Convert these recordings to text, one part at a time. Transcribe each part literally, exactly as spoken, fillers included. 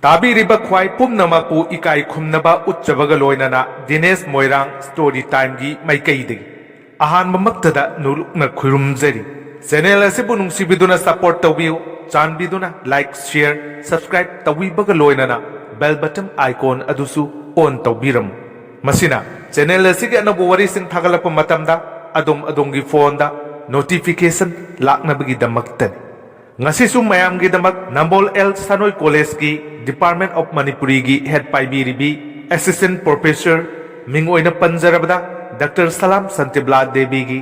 ꯇꯥꯕꯤꯔꯤꯕ ꯈ꯭ꯋꯥꯏ ꯄꯨꯝꯅꯃꯛꯄꯨ ꯏꯀꯥꯏ ꯈꯨꯝꯅꯕ ꯎꯠꯆꯕꯒ ꯂꯣꯏꯅꯅ ꯗꯤꯅꯦꯁ ꯃꯣꯏꯔꯥꯡ ꯁ꯭ꯇꯣꯔꯤ ꯇꯥꯏꯝꯒꯤ ꯃꯥꯏꯀꯩꯗꯒꯤ ꯑꯍꯥꯟꯕꯃꯛꯇꯗ ꯅꯣꯂꯨꯛꯅ ꯈꯨꯔꯨꯝꯖꯔꯤ꯫ ꯆꯦꯅꯦꯜ ꯑꯁꯤꯕꯨ ꯅꯨꯡꯁꯤꯕꯤꯗꯨꯅ ꯁꯄꯣꯔꯠ ꯇꯧꯕꯤꯌꯨ꯫ ꯆꯥꯟꯕꯤꯗꯨꯅ ꯂꯥꯏꯛ, ꯁꯤꯌꯔ, ꯁꯕꯁꯀ꯭ꯔꯥꯏꯕ ꯇꯧꯕꯤꯕꯒ ꯂꯣꯏꯅꯅ ꯕꯦꯜ ꯕꯇꯟ ꯑꯥꯏꯀꯣꯟ ꯑꯗꯨꯁꯨ ꯑꯣꯟ ꯇꯧꯕꯤꯔꯝꯃꯨ꯫ ꯃꯁꯤꯅ ꯆꯦꯅꯦꯜ ꯑꯁꯤꯒꯤ ꯑꯅꯧꯕ ꯋꯥꯔꯤꯁꯤꯡ ꯊꯥꯒꯠꯂꯛꯄ ꯃꯇꯝꯗ ꯑꯗꯣꯝ ꯑꯗꯣꯝꯒꯤ ꯐꯣꯟꯗ ꯅꯣꯇꯤꯐꯤꯀꯦꯁꯟ ꯂꯥꯛꯅꯕꯒꯤꯗꯃꯛꯇꯅꯤ꯫ ꯉꯁꯤꯁꯨ ꯃꯌꯥꯝꯒꯤꯗꯃꯛ ꯅꯝꯕꯣꯜ ꯑꯦꯜ ꯁꯥꯅꯣꯏ ꯀꯣꯂꯦꯖꯀꯤ Department of Manipuriꯒꯤ ꯍꯦꯠ ꯄꯥꯏꯕꯤꯔꯤꯕꯤ ꯑꯦꯁꯤꯁꯇꯦꯟ ꯄ꯭ꯔꯣꯐꯦꯁꯔ, ꯃꯤꯡ ꯑꯣꯏꯅ ꯄꯟꯖꯔꯕꯗ ꯗꯥꯛꯇꯔ ꯁꯂꯥꯝ ꯁꯟꯇꯤꯕꯂꯥ ꯗꯦꯕꯤꯒꯤ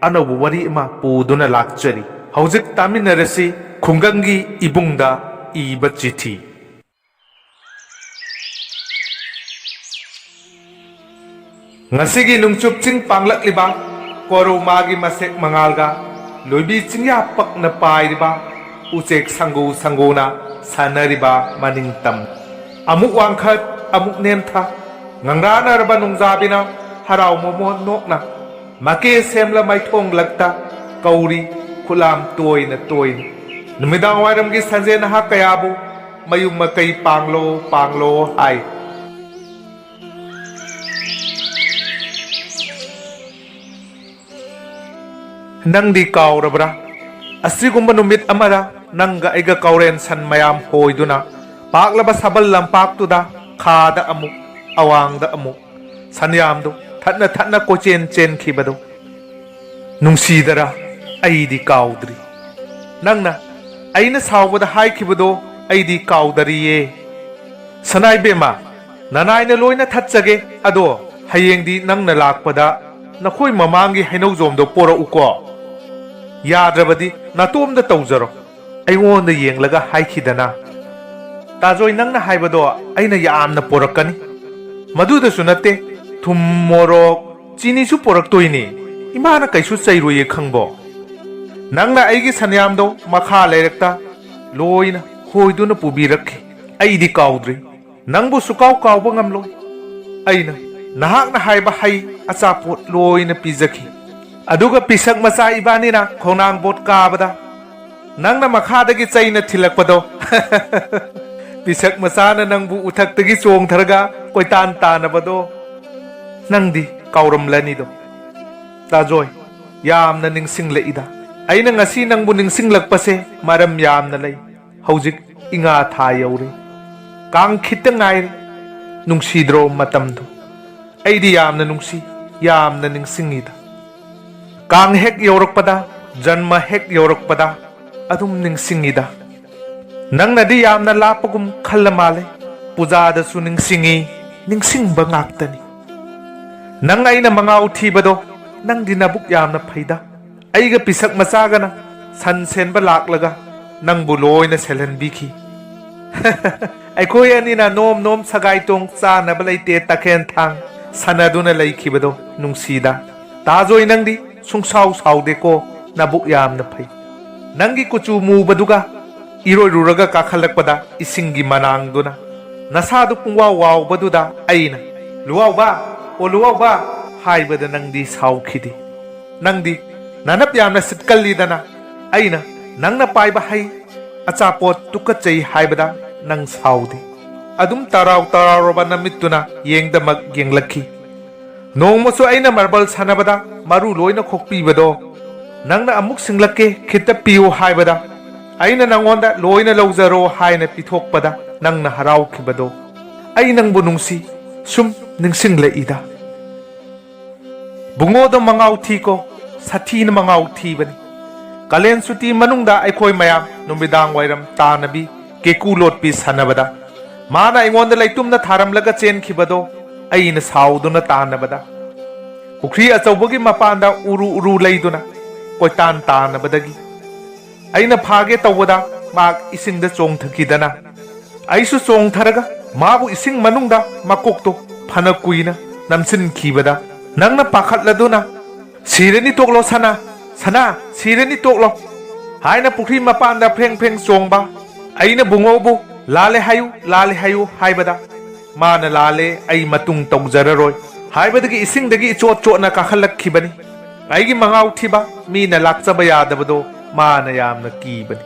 ꯑꯅꯧꯕ ꯋꯥꯔꯤ ꯑꯃ ꯄꯨꯗꯨꯅ ꯂꯥꯛꯆꯔꯤ꯫ ꯍꯧꯖꯤꯛ ꯇꯥꯃꯤꯟꯅꯔꯁꯤ ꯈꯨꯡꯒꯪꯒꯤ ꯏꯕꯨꯡꯗ ꯏꯕ ꯆꯤꯊꯤ꯫ ꯉꯁꯤꯒꯤ ꯅꯨꯡꯆꯨꯞ ꯆꯤꯡ ꯄꯥꯡꯂꯛꯂꯤꯕ ꯀꯣꯔꯧꯃꯥꯒꯤ ꯃꯁꯦꯛ ꯃꯉꯥꯜꯒ ꯂꯣꯏꯕꯤ ꯆꯤꯡꯌꯥ ꯄꯛꯅ ꯄꯥꯏꯔꯤꯕ ꯎꯆꯦꯛ ꯁꯪꯒꯨ ꯁꯪꯒꯨꯅ ꯁꯥꯟꯅꯔꯤꯕ ꯃꯅꯤꯡꯇꯝ꯫ ꯑꯃꯨꯛ ꯋꯥꯡꯈꯠ, ꯑꯃꯨꯛ ꯅꯦꯝꯊ, ꯉꯪꯔꯥꯅꯔꯕ ꯅꯣꯡꯖꯥꯕꯤꯅ ꯍꯔꯥꯎ ꯃꯣꯃꯣꯟ ꯅꯣꯛꯅ ꯃꯀꯦ ꯁꯦꯝꯂ ꯃꯥꯏꯊꯣꯡꯂꯛꯇ ꯀꯧꯔꯤ ꯈꯨꯂꯥꯝ ꯇꯣꯏꯅ ꯇꯣꯏꯅ꯫ ꯅꯨꯃꯤꯗꯥꯡ ꯋꯥꯏꯔꯝꯒꯤ ꯁꯟꯖꯦꯟ ꯅꯍꯥꯛ ꯀꯌꯥꯕꯨ ꯃꯌꯨꯝ ꯃꯀꯩ ꯄꯥꯡꯂꯣ, ꯄꯥꯡꯂꯣ ꯍꯥꯏ꯫ ꯅꯪꯗꯤ ꯀꯥꯎꯔꯕ꯭ꯔꯥ? ꯑꯁꯤꯒꯨꯝꯕ ꯅꯨꯃꯤꯠ ꯑꯃꯗ ꯅꯪꯒ ꯑꯩꯒ ꯀꯥꯎꯔꯦꯟ ꯁꯟ ꯃꯌꯥꯝ ꯍꯣꯏꯗꯨꯅ ꯄꯥꯛꯂꯕ ꯁꯥꯕꯜ ꯂꯝꯄꯥꯛꯇꯨꯗ ꯈꯥꯗ ꯑꯃꯨꯛ, ꯑꯋꯥꯡꯗ ꯑꯃꯨꯛ ꯁꯟꯌꯥꯝꯗꯨ ꯊꯠꯅ ꯊꯠꯅ ꯀꯣꯏꯆꯦꯟ ꯆꯦꯟꯈꯤꯕꯗꯨ꯫ ꯅꯨꯡꯁꯤꯗꯔꯥ? ꯑꯩꯗꯤ ꯀꯥꯎꯗ꯭ꯔꯤ꯫ ꯅꯪꯅ ꯑꯩꯅ ꯁꯥꯎꯕꯗ ꯍꯥꯏꯈꯤꯕꯗꯣ ꯑꯩꯗꯤ ꯀꯥꯎꯗꯔꯤꯌꯦ꯫ ꯁꯅꯥꯏꯕꯦꯝꯃ, ꯅꯅꯥꯏꯅ ꯂꯣꯏꯅ ꯊꯠꯆꯒꯦ, ꯑꯗꯣ ꯍꯌꯦꯡꯗꯤ ꯅꯪꯅ ꯂꯥꯛꯄꯗ ꯅꯈꯣꯏ ꯃꯃꯥꯡꯒꯤ ꯍꯩꯅꯧꯖꯣꯝꯗꯣ ꯄꯣꯔꯛꯎꯀꯣ꯫ ꯌꯥꯗ꯭ꯔꯕꯗꯤ ꯅꯇꯣꯝꯗ ꯇꯧꯖꯔꯣ꯫ ꯑꯩꯉꯣꯟꯗ ꯌꯦꯡꯂꯒ ꯍꯥꯏꯈꯤꯗꯅ꯫ ꯇꯥꯖꯣꯏ, ꯅꯪꯅ ꯍꯥꯏꯕꯗꯣ ꯑꯩꯅ ꯌꯥꯝꯅ ꯄꯣꯔꯛꯀꯅꯤ꯫ ꯃꯗꯨꯗꯁꯨ ꯅꯠꯇꯦ, ꯊꯨꯝ, ꯃꯣꯔꯣꯛ, ꯆꯤꯅꯤꯁꯨ ꯄꯣꯔꯛꯇꯣꯏꯅꯤ꯫ ꯏꯃꯥꯅ ꯀꯩꯁꯨ ꯆꯩꯔꯣꯏꯌꯦ ꯈꯪꯕꯣ꯫ ꯅꯪꯅ ꯑꯩꯒꯤ ꯁꯟꯌꯥꯝꯗꯣ ꯃꯈꯥ ꯂꯩꯔꯛꯇ ꯂꯣꯏꯅ ꯍꯣꯏꯗꯨꯅ ꯄꯨꯕꯤꯔꯛꯈꯤ꯫ ꯑꯩꯗꯤ ꯀꯥꯎꯗ꯭ꯔꯤ꯫ ꯅꯪꯕꯨ ꯁꯨꯀꯥꯎ ꯀꯥꯎꯕ ꯉꯝꯂꯣꯏ꯫ ꯑꯩꯅ ꯅꯍꯥꯛꯅ ꯍꯥꯏꯕ ꯍꯩ ꯑꯆꯥꯄꯣꯠ ꯂꯣꯏꯅ ꯄꯤꯖꯈꯤ꯫ ꯑꯗꯨꯒ ꯄꯤꯁꯛ ꯃꯆꯥ ꯏꯕꯥꯅꯤꯅ ꯈꯣꯡꯅꯥꯡ ꯕꯣꯠ ꯀꯥꯕꯗ ꯅꯪꯅ ꯃꯈꯥꯗꯒꯤ ꯆꯩꯅ ꯊꯤꯜꯂꯛꯄꯗꯣ꯫ ꯄꯤꯁꯛ ꯃꯆꯥꯅ ꯅꯪꯕꯨ ꯎꯊꯛꯇꯒꯤ ꯆꯣꯡꯊꯔꯒ ꯀꯣꯏꯇꯥꯟ ꯇꯥꯟꯅꯕꯗꯣ ꯅꯪꯗꯤ ꯀꯥꯎꯔꯝꯂꯅꯤꯗꯣ꯫ ꯇꯥꯖꯣꯏ, ꯌꯥꯝꯅ ꯅꯤꯡꯁꯤꯡꯂꯛꯏꯗ꯫ ꯑꯩꯅ ꯉꯁꯤ ꯅꯪꯕꯨ ꯅꯤꯡꯁꯤꯡꯂꯛꯄꯁꯦ ꯃꯔꯝ ꯌꯥꯝꯅ ꯂꯩ꯫ ꯍꯧꯖꯤꯛ ꯏꯉꯥ ꯊꯥ ꯌꯧꯔꯦ꯫ ꯀꯥꯡ ꯈꯤꯇ ꯉꯥꯏꯔꯦ꯫ ꯅꯨꯡꯁꯤꯗ꯭ꯔꯣ ꯃꯇꯝꯗꯣ? ꯑꯩꯗꯤ ꯌꯥꯝꯅ ꯅꯨꯡꯁꯤ, ꯌꯥꯝꯅ ꯅꯤꯡꯁꯤꯡꯉꯤꯗ꯫ ꯀꯥꯡ ꯍꯦꯛ ꯌꯧꯔꯛꯄꯗ, ꯖꯟꯃ ꯍꯦꯛ ꯌꯧꯔꯛꯄꯗ ꯑꯗꯨꯝ ꯅꯤꯡꯁꯤꯡꯉꯤꯗ꯫ ꯅꯪꯅꯗꯤ ꯌꯥꯝꯅ ꯂꯥꯞꯄꯒꯨꯝ ꯈꯜꯂ ꯃꯥꯜꯂꯦ꯫ ꯄꯨꯖꯥꯗꯁꯨ ꯅꯤꯡꯁꯤꯡꯉꯤ, ꯅꯤꯡꯁꯤꯡꯕ ꯉꯥꯛꯇꯅꯤ꯫ ꯅꯪ ꯑꯩꯅ ꯃꯉꯥꯎ ꯊꯤꯕꯗꯣ, ꯅꯪꯗꯤ ꯅꯕꯨꯛ ꯌꯥꯝꯅ ꯐꯩꯗ꯫ ꯑꯩꯒ ꯄꯤꯁꯛ ꯃꯆꯥꯒꯅ ꯁꯟ ꯁꯦꯟꯕ ꯂꯥꯛꯂꯒ ꯅꯪꯕꯨ ꯂꯣꯏꯅ ꯁꯦꯜꯍꯟꯕꯤꯈꯤ꯫ ꯑꯩꯈꯣꯏ ꯑꯅꯤꯅ ꯅꯣꯝ ꯅꯣꯝ ꯁꯒꯥꯏ ꯇꯣꯡ ꯆꯥꯅꯕ ꯂꯩꯇꯦ ꯇꯈꯦꯟ ꯊꯥꯡ ꯁꯥꯟꯅꯗꯨꯅ ꯂꯩꯈꯤꯕꯗꯣ ꯅꯨꯡꯁꯤꯗ꯫ ꯇꯥꯖꯣꯏ, ꯅꯪꯗꯤ ꯁꯨꯡꯁꯥꯎ ꯁꯥꯎꯗꯦꯀꯣ, ꯅꯕꯨꯛ ꯌꯥꯝꯅ ꯐꯩ꯫ ꯅꯪꯒꯤ ꯀꯨꯆꯨ ꯃꯨꯕꯗꯨꯒ ꯏꯔꯣꯏꯔꯨꯔꯒ ꯀꯥꯈꯠꯂꯛꯄꯗ ꯏꯁꯤꯡꯒꯤ ꯃꯅꯥꯡꯗꯨꯅ ꯅꯁꯥꯗꯨ ꯄꯨꯡꯋꯥꯎ ꯋꯥꯎꯕꯗꯨꯗ ꯑꯩꯅ "ꯂꯨꯋꯥꯎꯕ, ꯑꯣ ꯂꯨꯋꯥꯎꯕ" ꯍꯥꯏꯕꯗ ꯅꯪꯗꯤ ꯁꯥꯎꯈꯤꯗꯦ꯫ ꯅꯪꯗꯤ ꯅꯅꯞ ꯌꯥꯝꯅ ꯁꯤꯠꯀꯜꯂꯤꯗꯅ꯫ ꯑꯩꯅ ꯅꯪꯅ ꯄꯥꯏꯕ ꯍꯩ ꯑꯆꯥꯄꯣꯠ ꯇꯨꯀꯠꯆꯩ ꯍꯥꯏꯕꯗ ꯅꯪ ꯁꯥꯎꯗꯦ꯫ ꯑꯗꯨꯝ ꯇꯔꯥꯎ ꯇꯔꯥꯎꯔꯕ ꯅꯃꯤꯠꯇꯨꯅ ꯌꯦꯡꯗꯃꯛ ꯌꯦꯡꯂꯛꯈꯤ꯫ ꯅꯣꯡꯃꯁꯨ ꯑꯩꯅ ꯃꯥꯔꯕꯜ ꯁꯥꯟꯅꯕꯗ ꯃꯔꯨ ꯂꯣꯏꯅ ꯈꯣꯛꯄꯤꯕꯗꯣ, ꯅꯪꯅ "ꯑꯃꯨꯛ ꯁꯤꯡꯂꯛꯀꯦ, ꯈꯤꯠꯇ ꯄꯤꯌꯨ" ꯍꯥꯏꯕꯗ, ꯑꯩꯅ ꯅꯪꯉꯣꯟꯗ "ꯂꯣꯏꯅ ꯂꯧꯖꯔꯣ" ꯍꯥꯏꯅ ꯄꯤꯊꯣꯛꯄꯗ ꯅꯪꯅ ꯍꯔꯥꯎꯈꯤꯕꯗꯣ, ꯑꯩ ꯅꯪꯕꯨ ꯅꯨꯡꯁꯤ꯫ ꯁꯨꯝ ꯅꯤꯡꯁꯤꯡꯂꯛꯏꯗ꯫ ꯕꯨꯡꯉꯣꯗꯣ ꯃꯉꯥꯎ ꯊꯤꯀꯣ, ꯁꯥꯊꯤꯅ ꯃꯉꯥꯎ ꯊꯤꯕꯅꯤ꯫ ꯀꯥꯂꯦꯟ ꯁꯨꯇꯤ ꯃꯅꯨꯡꯗ ꯑꯩꯈꯣꯏ ꯃꯌꯥꯝ ꯅꯨꯃꯤꯗꯥꯡ ꯋꯥꯏꯔꯝ ꯇꯥꯅꯕꯤ ꯀꯦꯀꯨ ꯂꯣꯠꯄꯤ ꯁꯥꯟꯅꯕꯗ, ꯃꯥꯅ ꯑꯩꯉꯣꯟꯗ ꯂꯩꯇꯨꯝꯅ ꯊꯥꯔꯝꯂꯒ ꯆꯦꯟꯈꯤꯕꯗꯣ, ꯑꯩꯅ ꯁꯥꯎꯗꯨꯅ ꯇꯥꯟꯅꯕꯗ, ꯄꯨꯈ꯭ꯔꯤ ꯑꯆꯧꯕꯒꯤ ꯃꯄꯥꯟꯗ ꯎꯔꯨ ꯎꯔꯨ ꯂꯩꯗꯨꯅ ꯀꯣꯏꯇꯥꯟ ꯇꯥꯟꯅꯕꯗꯒꯤ, ꯑꯩꯅ ꯐꯥꯒꯦ ꯇꯧꯕꯗ ꯃꯍꯥꯛ ꯏꯁꯤꯡꯗ ꯆꯣꯡꯊꯈꯤꯗꯅ, ꯑꯩꯁꯨ ꯆꯣꯡꯊꯔꯒ ꯃꯥꯕꯨ ꯏꯁꯤꯡ ꯃꯅꯨꯡꯗ ꯃꯀꯣꯛꯇꯣ ꯐꯅ ꯀꯨꯏꯅ ꯅꯝꯁꯤꯟꯈꯤꯕꯗ, ꯅꯪꯅ ꯄꯥꯈꯠꯂꯗꯨꯅ, "ꯁꯤꯔꯅꯤ ꯇꯣꯛꯂꯣ ꯁꯅꯥ, ꯁꯅꯥ, ꯁꯤꯔꯅꯤ ꯇꯣꯛꯂꯣ" ꯍꯥꯏꯅ ꯄꯨꯈ꯭ꯔꯤ ꯃꯄꯥꯟꯗ ꯐ꯭ꯔꯦꯡ ꯐ꯭ꯔꯦꯡ ꯆꯣꯡꯕ꯫ ꯑꯩꯅ ꯕꯨꯡꯉꯣꯕꯨ "ꯂꯥꯜꯂꯦ ꯍꯥꯏꯌꯨ, ꯂꯥꯜꯂꯦ ꯍꯥꯏꯌꯨ" ꯍꯥꯏꯕꯗ, ꯃꯥꯅ "ꯂꯥꯜꯂꯦ, ꯑꯩ ꯃꯇꯨꯡ ꯇꯧꯖꯔꯔꯣꯏ" ꯍꯥꯏꯕꯗꯒꯤ ꯏꯁꯤꯡꯗꯒꯤ ꯏꯆꯣꯠ ꯆꯣꯠꯅ ꯀꯥꯈꯠꯂꯛꯈꯤꯕꯅꯤ꯫ ꯑꯩꯒꯤ ꯃꯉꯥꯎ ꯊꯤꯕ, ꯃꯤꯅ ꯂꯥꯛꯆꯕ ꯌꯥꯗꯕꯗꯣ ꯃꯥꯅ ꯌꯥꯝꯅ ꯀꯤꯕꯅꯤ꯫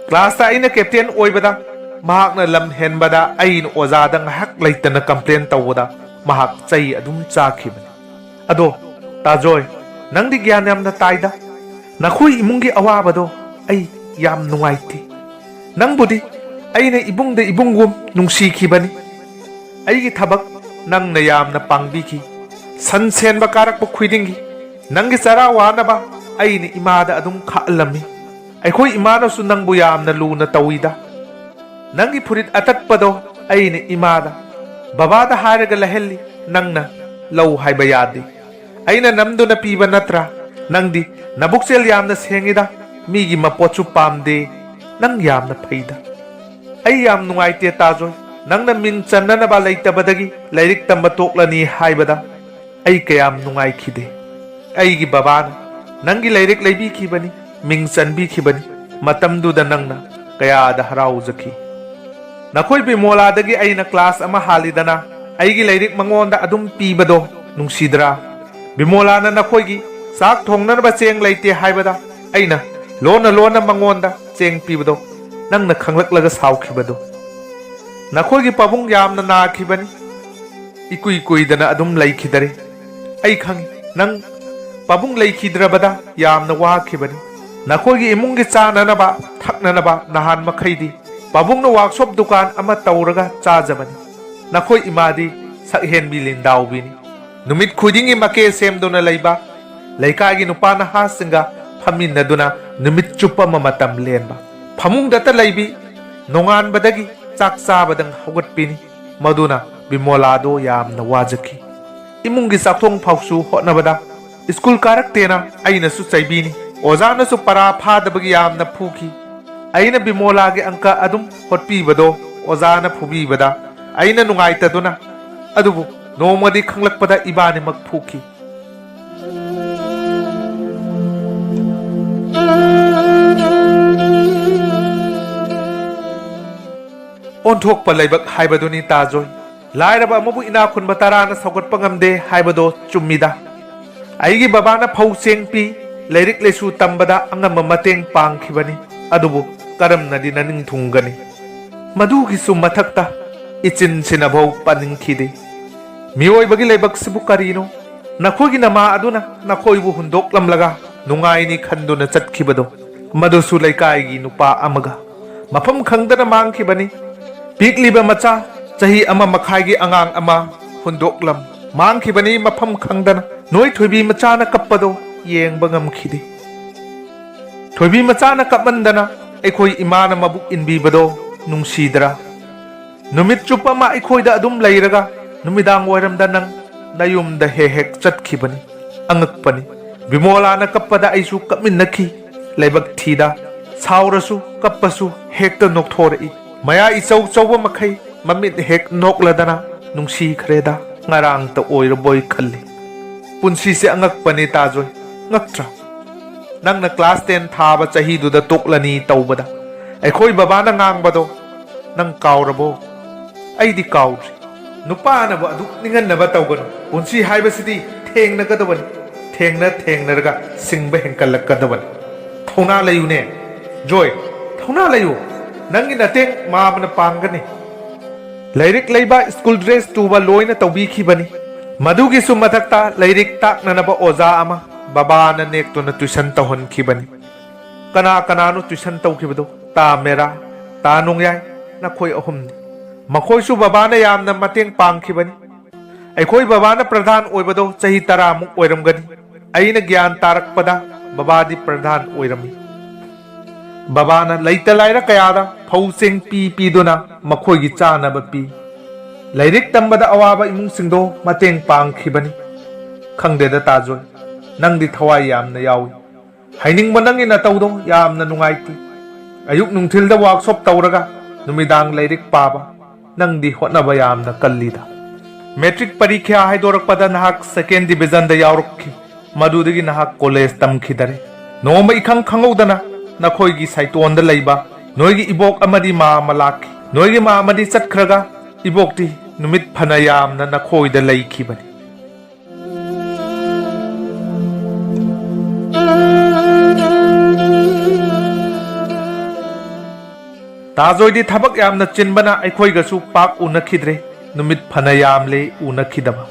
ꯀ꯭ꯂꯥꯁꯇ ꯑꯩꯅ ꯀꯦꯞꯇꯦꯟ ꯑꯣꯏꯕꯗ, ꯃꯍꯥꯛꯅ ꯂꯝ ꯍꯦꯟꯕꯗ ꯑꯩꯅ ꯑꯣꯖꯥꯗ ꯉꯥꯏꯍꯥꯛ ꯂꯩꯇꯅ complain ꯇꯧꯕꯗ ꯃꯍꯥꯛ ꯆꯩ ꯑꯗꯨꯝ ꯆꯥꯈꯤꯕꯅꯤ꯫ ꯑꯗꯣ ꯇꯥꯖꯣꯏ, ꯅꯪꯗꯤ ꯒ꯭ꯌꯥꯟ ꯌꯥꯝꯅ ꯇꯥꯏꯗ꯫ ꯅꯈꯣꯏ ꯏꯃꯨꯡꯒꯤ ꯑꯋꯥꯕꯗꯣ ꯑꯩ ꯌꯥꯝ ꯅꯨꯡꯉꯥꯏꯇꯦ꯫ ꯅꯪꯕꯨꯗꯤ ꯑꯩꯅ ꯏꯕꯨꯡꯗ ꯏꯕꯨꯡꯒꯨꯝ ꯅꯨꯡꯁꯤꯈꯤꯕꯅꯤ꯫ ꯑꯩꯒꯤ ꯊꯕꯛ ꯅꯪꯅ ꯌꯥꯝꯅ ꯄꯥꯡꯕꯤꯈꯤ꯫ ꯁꯟ ꯁꯦꯟꯕ ꯀꯥꯔꯛꯄ ꯈꯨꯗꯤꯡꯒꯤ ꯅꯪꯒꯤ ꯆꯔꯥ ꯋꯥꯅꯕ ꯑꯩꯅ ꯏꯃꯥꯗ ꯑꯗꯨꯝ ꯈꯥꯛꯍꯜꯂꯝꯃꯤ꯫ ꯑꯩꯈꯣꯏ ꯏꯃꯥꯅꯁꯨ ꯅꯪꯕꯨ ꯌꯥꯝꯅ ꯂꯨꯅ ꯇꯧꯏꯗ꯫ ꯅꯪꯒꯤ ꯐꯨꯔꯤꯠ ꯑꯇꯠꯄꯗꯣ ꯑꯩꯅ ꯏꯃꯥꯗ, ꯕꯕꯥꯗ ꯍꯥꯏꯔꯒ ꯂꯩꯍꯜꯂꯤ, ꯅꯪꯅ ꯂꯧ ꯍꯥꯏꯕ ꯌꯥꯗꯦ꯫ ꯑꯩꯅ ꯅꯝꯗꯨꯅ ꯄꯤꯕ ꯅꯠꯇ꯭ꯔꯥ? ꯅꯪꯗꯤ ꯅꯕꯨꯛꯆꯦꯜ ꯌꯥꯝꯅ ꯁꯦꯡꯉꯤꯗ, ꯃꯤꯒꯤ ꯃꯄꯣꯠꯁꯨ ꯄꯥꯝꯗꯦ꯫ ꯅꯪ ꯌꯥꯝꯅ ꯐꯩꯗ꯫ ꯑꯩ ꯌꯥꯝ ꯅꯨꯡꯉꯥꯏꯇꯦ ꯇꯥꯖꯣꯏ, ꯅꯪꯅ ꯃꯤꯡ ꯆꯟꯅꯅꯕ ꯂꯩꯇꯕꯗꯒꯤ ꯂꯥꯏꯔꯤꯛ ꯇꯝꯕ ꯇꯣꯛꯂꯅꯤ ꯍꯥꯏꯕꯗ꯫ ꯑꯩ ꯀꯌꯥꯝ ꯅꯨꯡꯉꯥꯏꯈꯤꯗꯦ꯫ ꯑꯩꯒꯤ ꯕꯕꯥꯅ ꯅꯪꯒꯤ ꯂꯥꯏꯔꯤꯛ ꯂꯩꯕꯤꯈꯤꯕꯅꯤ, ꯃꯤꯡ ꯆꯟꯕꯤꯈꯤꯕꯅꯤ꯫ ꯃꯇꯝꯗꯨꯗ ꯅꯪꯅ ꯀꯌꯥꯗ ꯍꯔꯥꯎꯖꯈꯤ꯫ ꯅꯈꯣꯏ ꯕꯤꯃꯣꯂꯥꯗꯒꯤ ꯑꯩꯅ class ꯑꯃ ꯍꯥꯜꯂꯤꯗꯅ, ꯑꯩꯒꯤ ꯂꯥꯏꯔꯤꯛ ꯃꯉꯣꯟꯗ ꯑꯗꯨꯝ ꯄꯤꯕꯗꯣ ꯅꯨꯡꯁꯤꯗ꯭ꯔꯥ? ꯕꯤꯃꯣꯂꯥꯅ ꯅꯈꯣꯏꯒꯤ ꯆꯥꯛ ꯊꯣꯡꯅꯅꯕ ꯆꯦꯡ ꯂꯩꯇꯦ ꯍꯥꯏꯕꯗ ꯑꯩꯅ ꯂꯣꯟꯅ ꯂꯣꯟꯅ ꯃꯉꯣꯟꯗ ꯆꯦꯡ ꯄꯤꯕꯗꯣ ꯅꯪꯅ ꯈꯪꯂꯛꯂꯒ ꯁꯥꯎꯈꯤꯕꯗꯣ꯫ ꯅꯈꯣꯏꯒꯤ ꯄꯥꯕꯨꯡ ꯌꯥꯝꯅ ꯅꯥꯈꯤꯕꯅꯤ꯫ ꯏꯀꯨꯏ ꯀꯨꯏꯗꯅ ꯑꯗꯨꯝ ꯂꯩꯈꯤꯗꯔꯦ꯫ ꯑꯩ ꯈꯪꯏ, ꯅꯪ ꯄꯥꯕꯨꯡ ꯂꯩꯈꯤꯗ꯭ꯔꯕꯗ ꯌꯥꯝꯅ ꯋꯥꯈꯤꯕꯅꯤ꯫ ꯅꯈꯣꯏꯒꯤ ꯏꯃꯨꯡꯒꯤ ꯆꯥꯅꯅꯕ, ꯊꯛꯅꯅꯕ ꯅꯍꯥꯟ ꯃꯈꯩꯗꯤ ꯄꯥꯕꯨꯡꯅ workshop ꯗꯨꯀꯥꯟ ꯑꯃ ꯇꯧꯔꯒ ꯆꯥꯖꯕꯅꯤ꯫ ꯅꯈꯣꯏ ꯏꯃꯥꯗꯤ ꯁꯛꯍꯦꯟꯕꯤ ꯂꯤꯟꯗꯥꯎꯕꯤꯅꯤ꯫ ꯅꯨꯃꯤꯠ ꯈꯨꯗꯤꯡꯒꯤ ꯃꯀꯦ ꯁꯦꯝꯗꯨꯅ ꯂꯩꯕ, ꯂꯩꯀꯥꯏꯒꯤ ꯅꯨꯄꯥ ꯅꯍꯥꯁꯤꯡꯒ ꯐꯝꯃꯤꯟꯅꯗꯨꯅ ꯅꯨꯃꯤꯠ ꯆꯨꯞꯄ ꯑꯃ ꯃꯇꯝ ꯂꯦꯟꯕ꯫ ꯐꯃꯨꯡꯗꯇ ꯂꯩꯕꯤ, ꯅꯣꯡꯉꯥꯟꯕꯗꯒꯤ ꯆꯥꯛ ꯆꯥꯕꯗꯪ ꯍꯧꯒꯠꯄꯤꯅꯤ꯫ ꯃꯗꯨꯅ ꯕꯤꯃꯣꯂꯥꯗꯣ ꯌꯥꯝꯅ ꯋꯥꯖꯈꯤ꯫ ꯏꯃꯨꯡꯒꯤ ꯆꯥꯛꯊꯣꯡ ꯐꯥꯎꯁꯨ ꯍꯣꯠꯅꯕꯗ ꯁ꯭ꯀꯨꯜ ꯀꯥꯔꯛꯇꯦꯅ ꯑꯩꯅꯁꯨ ꯆꯩꯕꯤꯅꯤ꯫ ꯑꯣꯖꯥꯅꯁꯨ ꯄꯔꯥ ꯐꯥꯗꯕꯒꯤ ꯌꯥꯝꯅ ꯐꯨꯈꯤ꯫ ꯑꯩꯅ ꯕꯤꯃꯣꯂꯥꯒꯤ ꯑꯪꯀ ꯑꯗꯨꯝ ꯍꯣꯠꯄꯤꯕꯗꯣ ꯑꯣꯖꯥꯅ ꯐꯨꯕꯤꯕꯗ ꯑꯩꯅ ꯅꯨꯡꯉꯥꯏꯇꯗꯨꯅ, ꯑꯗꯨꯕꯨ ꯅꯣꯡꯃꯗꯤ ꯈꯪꯂꯛꯄꯗ ꯏꯕꯥꯅꯤꯃꯛ ꯐꯨꯈꯤ꯫ ꯑꯣꯟꯊꯣꯛꯄ ꯂꯥꯏꯕꯛ ꯍꯥꯏꯕꯗꯨꯅꯤ ꯇꯥꯖꯣꯏ꯫ ꯂꯥꯏꯔꯕ ꯑꯃꯕꯨ ꯏꯅꯥꯛ ꯈꯨꯟꯕ ꯇꯔꯥꯅ ꯁꯧꯒꯠꯄ ꯉꯝꯗꯦ ꯍꯥꯏꯕꯗꯣ ꯆꯨꯝꯃꯤꯗ꯫ ꯑꯩꯒꯤ ꯕꯕꯥꯅ ꯐꯧ ꯆꯦꯡ ꯄꯤ, ꯂꯥꯏꯔꯤꯛ ꯂꯥꯏꯁꯨ ꯇꯝꯕꯗ ꯑꯉꯝꯕ ꯃꯇꯦꯡ ꯄꯥꯡꯈꯤꯕꯅꯤ꯫ ꯑꯗꯨꯕꯨ ꯀꯔꯝꯅꯗꯤ ꯅꯅꯤꯡ ꯊꯨꯡꯒꯅꯤ? ꯃꯗꯨꯒꯤꯁꯨ ꯃꯊꯛꯇ ꯏꯆꯤꯟꯁꯤꯅꯐꯧ ꯄꯥꯅꯤꯡꯈꯤꯗꯦ꯫ ꯃꯤꯑꯣꯏꯕꯒꯤ ꯂꯥꯏꯕꯛꯁꯤꯕꯨ ꯀꯔꯤꯅꯣ? ꯅꯈꯣꯏꯒꯤ ꯅꯃꯥ ꯑꯗꯨꯅ ꯅꯈꯣꯏꯕꯨ ꯍꯨꯟꯗꯣꯛꯂꯝꯂꯒ ꯅꯨꯡꯉꯥꯏꯅꯤ ꯈꯟꯗꯨꯅ ꯆꯠꯈꯤꯕꯗꯣ, ꯃꯗꯨꯁꯨ ꯂꯩꯀꯥꯏꯒꯤ ꯅꯨꯄꯥ ꯑꯃꯒ꯫ ꯃꯐꯝ ꯈꯪꯗꯅ ꯃꯥꯡꯈꯤꯕꯅꯤ꯫ ꯄꯤꯛꯂꯤꯕ ꯃꯆꯥ, ꯆꯍꯤ ꯑꯃ ꯃꯈꯥꯏꯒꯤ ꯑꯉꯥꯡ ꯑꯃ ꯍꯨꯟꯗꯣꯛꯂꯝ ꯃꯥꯡꯈꯤꯕꯅꯤ ꯃꯐꯝ ꯈꯪꯗꯅ꯫ ꯅꯣꯏ ꯊꯣꯏꯕꯤ ꯃꯆꯥꯅ ꯀꯞꯄꯗꯣ ꯌꯦꯡꯕ ꯉꯝꯈꯤꯗꯦ꯫ ꯊꯣꯏꯕꯤ ꯃꯆꯥꯅ ꯀꯞꯃꯟꯗꯅ ꯑꯩꯈꯣꯏ ꯏꯃꯥꯅ ꯃꯕꯨꯛ ꯏꯟꯕꯤꯕꯗꯣ ꯅꯨꯡꯁꯤꯗ꯭ꯔꯥ? ꯅꯨꯃꯤꯠ ꯆꯨꯞꯄ ꯑꯃ ꯑꯩꯈꯣꯏꯗ ꯑꯗꯨꯝ ꯂꯩꯔꯒ ꯅꯨꯃꯤꯗꯥꯡ ꯋꯥꯏꯔꯝꯗ ꯅꯪ ꯅꯌꯨꯝꯗ ꯍꯦꯛ ꯍꯦꯛ ꯆꯠꯈꯤꯕꯅꯤ꯫ ꯑꯉꯛꯄꯅꯤ꯫ ꯕꯤꯃꯣꯂꯥꯅ ꯀꯞꯄꯗ ꯑꯩꯁꯨ ꯀꯞꯃꯤꯟꯅꯈꯤ꯫ ꯂꯥꯏꯕꯛ ꯊꯤꯗ, ꯁꯥꯎꯔꯁꯨ ꯀꯞꯄꯁꯨ ꯍꯦꯛꯇ ꯅꯣꯛꯊꯣꯔꯛꯏ꯫ ꯃꯌꯥ ꯏꯆꯧ ꯆꯧꯕ ꯃꯈꯩ ꯃꯃꯤꯠ ꯍꯦꯛ ꯅꯣꯛꯂꯗꯅ ꯅꯨꯡꯁꯤꯈ꯭ꯔꯦꯗ, ꯉꯔꯥꯡꯇ ꯑꯣꯏꯔꯕꯣꯏ ꯈꯜꯂꯤ꯫ ꯄꯨꯟꯁꯤꯁꯦ ꯑꯉꯛꯄꯅꯦ ꯇꯥꯖꯣꯏ, ꯉꯛꯇ꯭ꯔꯥ? ꯅꯪꯅ ꯀ꯭ꯂꯥꯁ ꯇꯦꯟ ꯊꯥꯕ ꯆꯍꯤꯗꯨꯗ ꯇꯣꯛꯂꯅꯤ ꯇꯧꯕꯗ ꯑꯩꯈꯣꯏ ꯕꯕꯥꯅ ꯉꯥꯡꯕꯗꯣ ꯅꯪ ꯀꯥꯎꯔꯕꯣ? ꯑꯩꯗꯤ ꯀꯥꯎꯗ꯭ꯔꯤ꯫ ꯅꯨꯄꯥꯅꯕꯨ ꯑꯗꯨꯛ ꯅꯤꯡꯍꯟꯅꯕ ꯇꯧꯒꯅꯨ꯫ ꯄꯨꯟꯁꯤ ꯍꯥꯏꯕꯁꯤꯗꯤ ꯊꯦꯡꯅꯒꯗꯕꯅꯤ꯫ ꯊꯦꯡꯅ ꯊꯦꯡꯅꯔꯒ ꯁꯤꯡꯕ ꯍꯦꯟꯒꯠꯂꯛꯀꯗꯕꯅꯤ꯫ ꯊꯧꯅꯥ ꯂꯩꯌꯨꯅꯦ꯫ ꯖꯣꯏ, ꯊꯧꯅꯥ ꯂꯩꯌꯨ꯫ ꯅꯪꯒꯤ ꯅꯇꯦꯡ ꯃꯥꯃꯅ ꯄꯥꯡꯒꯅꯤ꯫ ꯂꯥꯏꯔꯤꯛ ꯂꯩꯕ, ꯁ꯭ꯀꯨꯜ ꯗ꯭ꯔꯦꯁ ꯇꯨꯕ ꯂꯣꯏꯅ ꯇꯧꯕꯤꯈꯤꯕꯅꯤ꯫ ꯃꯗꯨꯒꯤꯁꯨ ꯃꯊꯛꯇ ꯂꯥꯏꯔꯤꯛ ꯇꯥꯛꯅꯅꯕ ꯑꯣꯖꯥ ꯑꯃ ꯕꯕꯥꯅ ꯅꯦꯛꯇꯨꯅ ꯇ꯭ꯌꯨꯁꯟ ꯇꯧꯍꯟꯈꯤꯕꯅꯤ꯫ ꯀꯅꯥ ꯀꯅꯥꯅꯣ ꯇ꯭ꯌꯨꯁꯟ ꯇꯧꯈꯤꯕꯗꯣ? ꯇꯥ ꯃꯦꯔꯥ, ꯇꯥ ꯅꯣꯡꯌꯥꯏ, ꯅꯈꯣꯏ ꯑꯍꯨꯝꯅꯤ꯫ ꯃꯈꯣꯏꯁꯨ ꯕꯕꯥꯅ ꯌꯥꯝꯅ ꯃꯇꯦꯡ ꯄꯥꯡꯈꯤꯕꯅꯤ꯫ ꯑꯩꯈꯣꯏ ꯕꯕꯥꯅ ꯄ꯭ꯔꯙꯥꯟ ꯑꯣꯏꯕꯗꯣ ꯆꯍꯤ ꯇꯔꯥꯃꯨꯛ ꯑꯣꯏꯔꯝꯒꯅꯤ꯫ ꯑꯩꯅ ꯒ꯭ꯌꯥꯟ ꯇꯥꯔꯛꯄꯗ ꯕꯕꯥꯗꯤ ꯄ꯭ꯔꯙꯥꯟ ꯑꯣꯏꯔꯝꯃꯤ꯫ ꯕꯕꯥꯅ ꯂꯩꯇ ꯂꯥꯏꯔ ꯀꯌꯥꯗ ꯐꯧ ꯆꯦꯡ ꯄꯤ ꯄꯤꯗꯨꯅ ꯃꯈꯣꯏꯒꯤ ꯆꯥꯅꯕ ꯄꯤ꯫ ꯂꯥꯏꯔꯤꯛ ꯇꯝꯕꯗ ꯑꯋꯥꯕ ꯏꯃꯨꯡꯁꯤꯡꯗꯣ ꯃꯇꯦꯡ ꯄꯥꯡꯈꯤꯕꯅꯤ꯫ ꯈꯪꯗꯦꯗ ꯇꯥꯖꯣꯏ, ꯅꯪꯗꯤ ꯊꯋꯥꯏ ꯌꯥꯝꯅ ꯌꯥꯎꯏ꯫ ꯍꯥꯏꯅꯤꯡꯕ ꯅꯪꯒꯤ ꯅꯇꯧꯗꯣ ꯌꯥꯝꯅ ꯅꯨꯡꯉꯥꯏꯇꯦ꯫ ꯑꯌꯨꯛ ꯅꯨꯡꯊꯤꯜꯗ ꯋꯥꯛꯁꯣꯞ ꯇꯧꯔꯒ ꯅꯨꯃꯤꯗꯥꯡ ꯂꯥꯏꯔꯤꯛ ꯄꯥꯕ, ꯅꯪꯗꯤ ꯍꯣꯠꯅꯕ ꯌꯥꯝꯅ ꯀꯜꯂꯤꯗ꯫ ꯃꯦꯇ꯭ꯔꯤꯛ ꯄꯔꯤꯈ꯭ꯌꯥ ꯍꯥꯏꯗꯣꯔꯛꯄꯗ ꯅꯍꯥꯛ ꯁꯦꯀꯦꯟ ꯗꯤꯚꯤꯖꯟꯗ ꯌꯥꯎꯔꯛꯈꯤ꯫ ꯃꯗꯨꯗꯒꯤ ꯅꯍꯥꯛ ꯀꯣꯂꯦꯖ ꯇꯝꯈꯤꯗꯔꯦ꯫ ꯅꯣꯡꯃ ꯏꯈꯪ ꯈꯪꯍꯧꯗꯅ ꯅꯈꯣꯏꯒꯤ ꯁꯥꯏꯇꯣꯟꯗ ꯂꯩꯕ ꯅꯣꯏꯒꯤ ꯏꯕꯣꯛ ꯑꯃꯗꯤ ꯃꯥ ꯑꯃ ꯂꯥꯛꯈꯤ꯫ ꯅꯣꯏꯒꯤ ꯃꯥ ꯑꯃꯗꯤ ꯆꯠꯈ꯭ꯔꯒ ꯏꯕꯣꯛꯇꯤ ꯅꯨꯃꯤꯠ ꯐꯅ ꯌꯥꯝꯅ ꯅꯈꯣꯏꯗ ꯂꯩꯈꯤꯕꯅꯤ꯫ ꯇꯥꯖꯣꯏꯗꯤ ꯊꯕꯛ ꯌꯥꯝꯅ ꯆꯤꯟꯕꯅ ꯑꯩꯈꯣꯏꯒꯁꯨ ꯄꯥꯛ ꯎꯅꯈꯤꯗ꯭ꯔꯦ꯫ ꯅꯨꯃꯤꯠ ꯐꯅ ꯌꯥꯝꯂꯦ ꯎꯅꯈꯤꯗꯕ꯫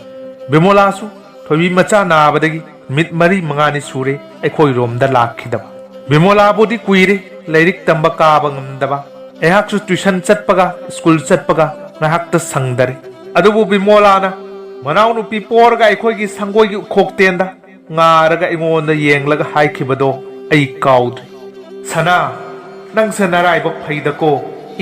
ꯕꯤꯃꯣꯂꯥꯁꯨ ꯊꯣꯏꯕꯤ ꯃꯆꯥ ꯅꯥꯕꯗꯒꯤ ꯅꯨꯃꯤꯠ ꯃꯔꯤ ꯃꯉꯥꯅꯤ ꯁꯨꯔꯦ ꯑꯩꯈꯣꯏꯔꯣꯝꯗ ꯂꯥꯛꯈꯤꯗꯕ꯫ ꯕꯤꯃꯣꯂꯥꯕꯨꯗꯤ ꯀꯨꯏꯔꯦ ꯂꯥꯏꯔꯤꯛ ꯇꯝꯕ ꯀꯥꯕ ꯉꯝꯗꯕ꯫ ꯑꯩꯍꯥꯛꯁꯨ ꯇ꯭ꯌꯨꯁꯟ ꯆꯠꯄꯒ ꯁ꯭ꯀꯨꯜ ꯆꯠꯄꯒ ꯉꯥꯏꯍꯥꯛꯇ ꯁꯪꯗꯔꯦ꯫ ꯑꯗꯨꯕꯨ ꯕꯤꯃꯣꯂꯥꯅ ꯃꯅꯥꯎꯅꯨꯄꯤ ꯄꯣꯔꯒ ꯑꯩꯈꯣꯏꯒꯤ ꯁꯪꯒꯣꯏꯒꯤ ꯎꯈꯣꯛꯇꯦꯟꯗ ꯉꯥꯔꯒ ꯑꯩꯉꯣꯟꯗ ꯌꯦꯡꯂꯒ ꯍꯥꯏꯈꯤꯕꯗꯣ ꯑꯩ ꯀꯥꯎꯗ꯭ꯔꯤ꯫ "ꯁꯅꯥ, ꯅꯪꯁꯦ ꯅꯔꯥꯏꯕꯛ ꯐꯩꯗꯀꯣ,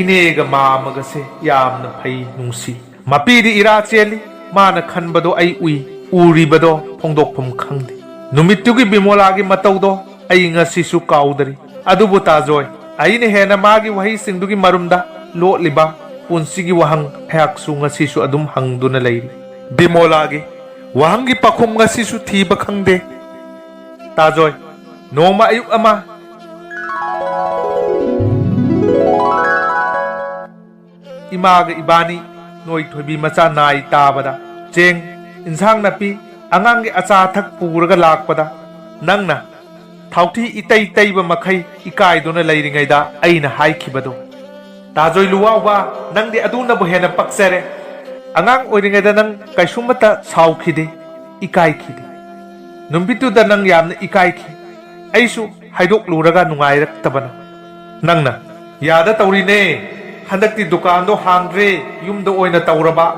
ꯏꯅꯦꯒ ꯃꯥꯃꯒꯁꯦ ꯌꯥꯝꯅ ꯐꯩ, ꯅꯨꯡꯁꯤ꯫ ꯃꯄꯤꯗꯤ ꯏꯔꯥ ꯆꯦꯜꯂꯤ, ꯃꯥꯅ ꯈꯟꯕꯗꯣ ꯑꯩ ꯎꯏ, ꯎꯔꯤꯕꯗꯣ ꯐꯣꯡꯗꯣꯛꯐꯝ ꯈꯪꯗꯦ꯫ ꯅꯨꯃꯤꯠꯇꯨꯒꯤ ꯕꯤꯃꯣꯂꯥꯒꯤ ꯃꯇꯧꯗꯣ ꯑꯩ ꯉꯁꯤꯁꯨ ꯀꯥꯎꯗꯔꯤ꯫ ꯑꯗꯨꯕꯨ ꯇꯥꯖꯣꯏ, ꯑꯩꯅ ꯍꯦꯟꯅ ꯃꯥꯒꯤ ꯋꯥꯍꯩꯁꯤꯡꯗꯨꯒꯤ ꯃꯔꯨꯝꯗ ꯂꯣꯠꯂꯤꯕ ꯄꯨꯟꯁꯤꯒꯤ ꯋꯥꯍꯪ ꯑꯩꯍꯥꯛꯁꯨ ꯉꯁꯤꯁꯨ ꯑꯗꯨꯝ ꯍꯪꯗꯨꯅ ꯂꯩꯔꯤ꯫ ꯕꯤꯃꯣꯂꯥꯒꯤ ꯋꯥꯍꯪꯒꯤ ꯄꯥꯎꯈꯨꯝ ꯉꯁꯤꯁꯨ ꯊꯤꯕ ꯈꯪꯗꯦ꯫ ꯇꯥꯖꯣꯏ, ꯅꯣꯡꯃ ꯑꯌꯨꯛ ꯑꯃ ꯏꯃꯥꯒ ꯏꯕꯥꯅꯤ ꯅꯣꯏ ꯊꯣꯏꯕꯤ ꯃꯆꯥ ꯅꯥꯏ ꯇꯥꯕꯗ ꯆꯦꯡ, ꯏꯟꯁꯥꯡ ꯅꯥꯄꯤ, ꯑꯉꯥꯡꯒꯤ ꯑꯆꯥ ꯑꯊꯛ ꯄꯨꯔꯒ ꯂꯥꯛꯄꯗ ꯅꯪꯅ ꯊꯥꯎꯊꯤ ꯏꯇꯩ ꯇꯩꯕ ꯃꯈꯩ ꯏꯀꯥꯏꯗꯨꯅ ꯂꯩꯔꯤꯉꯩꯗ ꯑꯩꯅ ꯍꯥꯏꯈꯤꯕꯗꯣ, "ꯇꯥꯖꯣꯏ ꯂꯨꯋꯥꯎꯕ, ꯅꯪꯗꯤ ꯑꯗꯨꯅꯕꯨ ꯍꯦꯟꯅ ꯄꯛꯆꯔꯦ꯫ ꯑꯉꯥꯡ ꯑꯣꯏꯔꯤꯉꯩꯗ ꯅꯪ ꯀꯩꯁꯨꯃꯠꯇ ꯁꯥꯎꯈꯤꯗꯦ, ꯏꯀꯥꯏꯈꯤꯗꯦ꯫ ꯅꯨꯃꯤꯠꯇꯨꯗ ꯅꯪ ꯌꯥꯝꯅ ꯏꯀꯥꯏꯈꯤ꯫ ꯑꯩꯁꯨ ꯍꯥꯏꯗꯣꯛꯂꯨꯔꯒ ꯅꯨꯡꯉꯥꯏꯔꯛꯇꯕꯅ꯫ ꯅꯪꯅ, 'ꯌꯥꯗ ꯇꯧꯔꯤꯅꯦ, ꯍꯟꯗꯛꯇꯤ ꯗꯨꯀꯥꯟꯗꯣ ꯍꯥꯡꯗ꯭ꯔꯦ, ꯌꯨꯝꯗ ꯑꯣꯏꯅ ꯇꯧꯔꯕ,'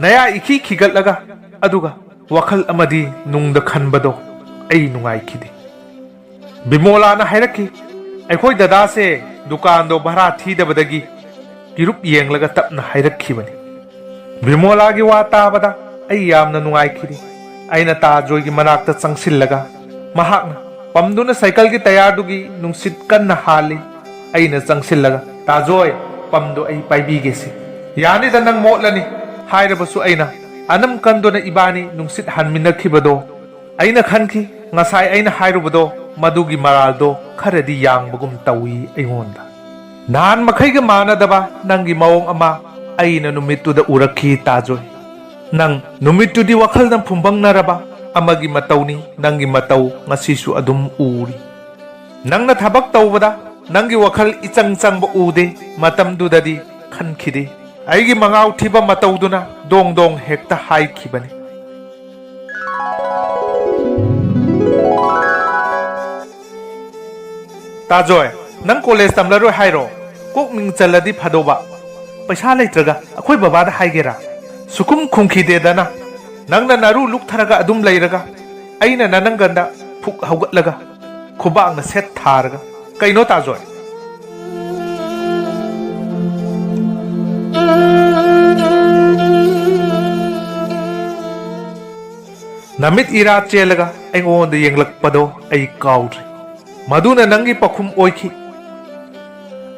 ꯅꯌꯥ ꯏꯈꯤ ꯈꯤꯒꯠꯂꯒ, ꯑꯗꯨꯒ ꯋꯥꯈꯜ ꯑꯃꯗꯤ ꯅꯨꯡꯗ ꯈꯟꯕꯗꯣ ꯑꯩ ꯅꯨꯡꯉꯥꯏꯈꯤꯗꯦ꯫ ꯕꯤꯃꯣꯂꯥꯅ ꯍꯥꯏꯔꯛꯈꯤ, "ꯑꯩꯈꯣꯏ ꯗꯗꯥꯁꯦ ꯗꯨꯀꯥꯟꯗꯣ ꯚꯔꯥ ꯊꯤꯗꯕꯗꯒꯤ ꯀꯤꯔꯨꯞ ꯌꯦꯡꯂꯒ ꯇꯞꯅ ꯍꯥꯏꯔꯛꯈꯤꯕꯅꯤ꯫" ꯕꯤꯃꯣꯂꯥꯒꯤ ꯋꯥ ꯇꯥꯕꯗ ꯑꯩ ꯌꯥꯝꯅ ꯅꯨꯡꯉꯥꯏꯈꯤꯗꯦ꯫ ꯑꯩꯅ ꯇꯥꯖꯣꯏꯒꯤ ꯃꯅꯥꯛꯇ ꯆꯪꯁꯤꯜꯂꯒ ꯃꯍꯥꯛꯅ ꯄꯝꯗꯨꯅ ꯁꯥꯏꯀꯜꯒꯤ ꯇꯌꯥꯔꯗꯨꯒꯤ ꯅꯨꯡꯁꯤꯠ ꯀꯟꯅ ꯍꯥꯜꯂꯤ꯫ ꯑꯩꯅ ꯆꯪꯁꯤꯜꯂꯒ, "ꯇꯥꯖꯣꯏ, ꯄꯝꯗꯣ ꯑꯩ ꯄꯥꯏꯕꯤꯒꯦꯁꯦ꯫" "ꯌꯥꯅꯤꯗ, ꯅꯪ ꯃꯣꯠꯂꯅꯤ" ꯍꯥꯏꯔꯕꯁꯨ ꯑꯩꯅ ꯑꯅꯝ ꯀꯟꯗꯨꯅ ꯏꯕꯥꯅꯤ ꯅꯨꯡꯁꯤꯠ ꯍꯥꯟꯃꯤꯟꯅꯈꯤꯕꯗꯣ ꯑꯩꯅ ꯈꯟꯈꯤ, ꯉꯁꯥꯏ ꯑꯩꯅ ꯍꯥꯏꯔꯨꯕꯗꯣ ꯃꯗꯨꯒꯤ ꯃꯔꯥꯜꯗꯣ ꯈꯔꯗꯤ ꯌꯥꯡꯕꯒꯨꯝ ꯇꯧꯏ ꯑꯩꯉꯣꯟꯗ꯫ ꯅꯍꯥꯟ ꯃꯈꯩꯒ ꯃꯥꯟꯅꯗꯕ ꯅꯪꯒꯤ ꯃꯑꯣꯡ ꯑꯃ ꯑꯩꯅ ꯅꯨꯃꯤꯠꯇꯨꯗ ꯎꯔꯛꯈꯤ, ꯇꯥꯖꯣꯏ꯫ ꯅꯪ ꯅꯨꯃꯤꯠꯇꯨꯗꯤ ꯋꯥꯈꯜꯅ ꯐꯨꯝꯕꯪꯅꯔꯕ ꯑꯃꯒꯤ ꯃꯇꯧꯅꯤ, ꯅꯪꯒꯤ ꯃꯇꯧ ꯉꯁꯤꯁꯨ ꯑꯗꯨꯝ ꯎꯔꯤ꯫ ꯅꯪꯅ ꯊꯕꯛ ꯇꯧꯕꯗ ꯅꯪꯒꯤ ꯋꯥꯈꯜ ꯏꯆꯪ ꯆꯪꯕ ꯎꯗꯦ, ꯃꯇꯝꯗꯨꯗꯗꯤ ꯈꯟꯈꯤꯗꯦ꯫ ꯑꯩꯒꯤ ꯃꯉꯥꯎ ꯊꯤꯕ ꯃꯇꯧꯗꯨꯅ ꯗꯣꯡ ꯗꯣꯡ ꯍꯦꯛꯇ ꯍꯥꯏꯈꯤꯕꯅꯤ꯫ "ꯇꯥꯖꯣꯏ, ꯅꯪ ꯀꯣꯂꯦꯖ ꯇꯝꯂꯔꯣꯏ ꯍꯥꯏꯔꯣ? ꯀꯣꯛ ꯃꯤꯡ ꯆꯜꯂꯗꯤ ꯐꯗꯧꯕ꯫ ꯄꯩꯁꯥ ꯂꯩꯇ꯭ꯔꯒ ꯑꯩꯈꯣꯏ ꯕꯕꯥꯗ ꯍꯥꯏꯒꯦꯔꯥ?" ꯁꯨꯈꯨꯝ ꯈꯨꯝꯈꯤꯗꯦꯗꯅ꯫ ꯅꯪꯅ ꯅꯔꯨ ꯂꯨꯛꯊꯔꯒ ꯑꯗꯨꯝ ꯂꯩꯔꯒ, ꯑꯩꯅ ꯅꯅꯪꯒꯟꯗ ꯐꯨꯛ ꯍꯧꯒꯠꯂꯒ ꯈꯨꯕꯥꯛꯅ ꯁꯦꯠ ꯊꯥꯔꯒ꯫ "ꯀꯩꯅꯣ ꯇꯥꯖꯣꯏ?" ꯅꯃꯤꯠ ꯏꯔꯥ ꯆꯦꯜꯂꯒ ꯑꯩꯉꯣꯟꯗ ꯌꯦꯡꯂꯛꯄꯗꯣ ꯑꯩ ꯀꯥꯎꯗ꯭ꯔꯤ꯫ ꯃꯗꯨꯅ ꯅꯪꯒꯤ ꯄꯥꯎꯈꯨꯝ ꯑꯣꯏꯈꯤ꯫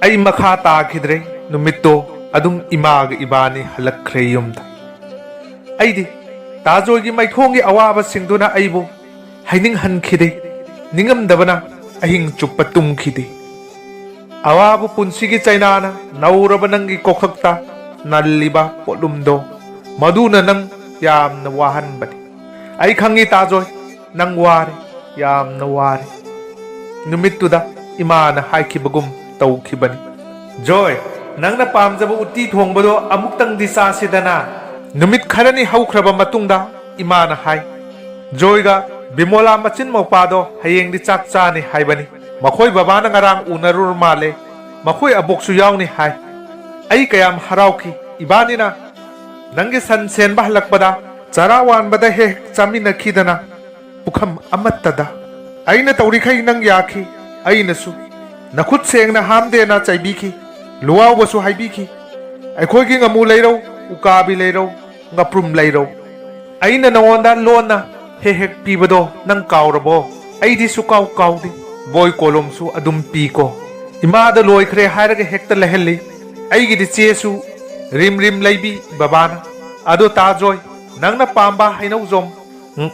ꯑꯩ ꯃꯈꯥ ꯇꯥꯈꯤꯗ꯭ꯔꯦ꯫ ꯅꯨꯃꯤꯠꯇꯣ ꯑꯗꯨꯝ ꯏꯃꯥꯒ ꯏꯕꯥꯅꯤ ꯍꯜꯂꯛꯈ꯭ꯔꯦ ꯌꯨꯝꯗ꯫ ꯑꯩꯗꯤ ꯇꯥꯖꯣꯏꯒꯤ ꯃꯥꯏꯊꯣꯡꯒꯤ ꯑꯋꯥꯕꯁꯤꯡꯗꯨꯅ ꯑꯩꯕꯨ ꯍꯥꯏꯅꯤꯡꯍꯟꯈꯤꯗꯦ꯫ ꯅꯤꯡꯉꯝꯗꯕꯅ ꯑꯍꯤꯡ ꯆꯨꯞꯄ ꯇꯨꯝꯈꯤꯗꯦ꯫ ꯑꯋꯥꯕ ꯄꯨꯟꯁꯤꯒꯤ ꯆꯩꯅꯥꯅ ꯅꯧꯔꯕ ꯅꯪꯒꯤ ꯀꯣꯛꯊꯛꯇ ꯅꯜꯂꯤꯕ ꯄꯣꯠꯂꯨꯝꯗꯣ, ꯃꯗꯨꯅ ꯅꯪ ꯌꯥꯝꯅ ꯋꯥꯍꯟꯕꯅꯤ꯫ ꯑꯩ ꯈꯪꯉꯤ ꯇꯥꯖꯣꯏ, ꯅꯪ ꯋꯥꯔꯦ, ꯌꯥꯝꯅ ꯋꯥꯔꯦ꯫ ꯅꯨꯃꯤꯠꯇꯨꯗ ꯏꯃꯥꯅ ꯍꯥꯏꯈꯤꯕꯒꯨꯝ ꯇꯧꯈꯤꯕꯅꯤ꯫ "ꯖꯣꯏ, ꯅꯪꯅ ꯄꯥꯝꯖꯕ ꯎꯇꯤ ꯊꯣꯡꯕꯗꯣ ꯑꯃꯨꯛꯇꯪꯗꯤ ꯆꯥꯁꯤꯗꯅ?" ꯅꯨꯃꯤꯠ ꯈꯔꯅꯤ ꯍꯧꯈ꯭ꯔꯕ ꯃꯇꯨꯡꯗ ꯏꯃꯥꯅ ꯍꯥꯏ, "ꯖꯣꯏꯒ ꯕꯤꯃꯣꯂꯥ ꯃꯆꯤꯟ ꯃꯧꯄꯥꯗꯣ ꯍꯌꯦꯡꯗꯤ ꯆꯥꯛ ꯆꯥꯅꯤ ꯍꯥꯏꯕꯅꯤ꯫ ꯃꯈꯣꯏ ꯕꯕꯥꯅ ꯉꯔꯥꯡ ꯎꯅꯔꯨꯔ ꯃꯥꯜꯂꯦ꯫ ꯃꯈꯣꯏ ꯑꯕꯣꯛꯁꯨ ꯌꯥꯎꯅꯤ ꯍꯥꯏ꯫" ꯑꯩ ꯀꯌꯥꯝ ꯍꯔꯥꯎꯈꯤ꯫ ꯏꯕꯥꯅꯤꯅ ꯅꯪꯒꯤ ꯁꯟ ꯁꯦꯟꯕ ꯍꯜꯂꯛꯄꯗ ꯆꯔꯥ ꯋꯥꯟꯕꯗ ꯍꯦꯛ ꯆꯥꯃꯤꯟꯅꯈꯤꯗꯅ꯫ ꯄꯨꯈꯝ ꯑꯃꯠꯇꯗ꯫ ꯑꯩꯅ ꯇꯧꯔꯤꯈꯩ ꯅꯪ ꯌꯥꯈꯤ꯫ ꯑꯩꯅꯁꯨ ꯅꯈꯨꯠ ꯁꯦꯡꯅ ꯍꯥꯝꯗꯦꯅ ꯆꯩꯕꯤꯈꯤ꯫ ꯂꯨꯋꯥꯎꯕꯁꯨ ꯍꯥꯏꯕꯤꯈꯤ, "ꯑꯩꯈꯣꯏꯒꯤ ꯉꯥꯃꯨ ꯂꯩꯔꯧ, ꯎꯀꯥꯕꯤ ꯂꯩꯔꯧ, ꯉꯥꯄ꯭ꯔꯨꯝ ꯂꯩꯔꯧ꯫ ꯑꯩꯅ ꯅꯉꯣꯟꯗ ꯂꯣꯟꯅ ꯍꯦꯛ ꯍꯦꯛ ꯄꯤꯕꯗꯣ ꯅꯪ ꯀꯥꯎꯔꯕꯣ?" ꯑꯩꯗꯤ ꯁꯨꯀꯥꯎ ꯀꯥꯎꯗꯦ꯫ ꯕꯣꯏ ꯀꯣꯂꯣꯝꯁꯨ ꯑꯗꯨꯝ ꯄꯤꯀꯣ꯫ ꯏꯃꯥꯗ ꯂꯣꯏꯈ꯭ꯔꯦ ꯍꯥꯏꯔꯒ ꯍꯦꯛꯇ ꯂꯩꯍꯜꯂꯤ꯫ ꯑꯩꯒꯤꯗꯤ ꯆꯦꯁꯨ ꯔꯤꯝ ꯔꯤꯝ ꯂꯩꯕꯤ ꯕꯕꯥꯅ꯫ "ꯑꯗꯣ ꯇꯥꯖꯣꯏ, ꯅꯪꯅ ꯄꯥꯝꯕ ꯍꯩꯅꯧꯖꯣꯝ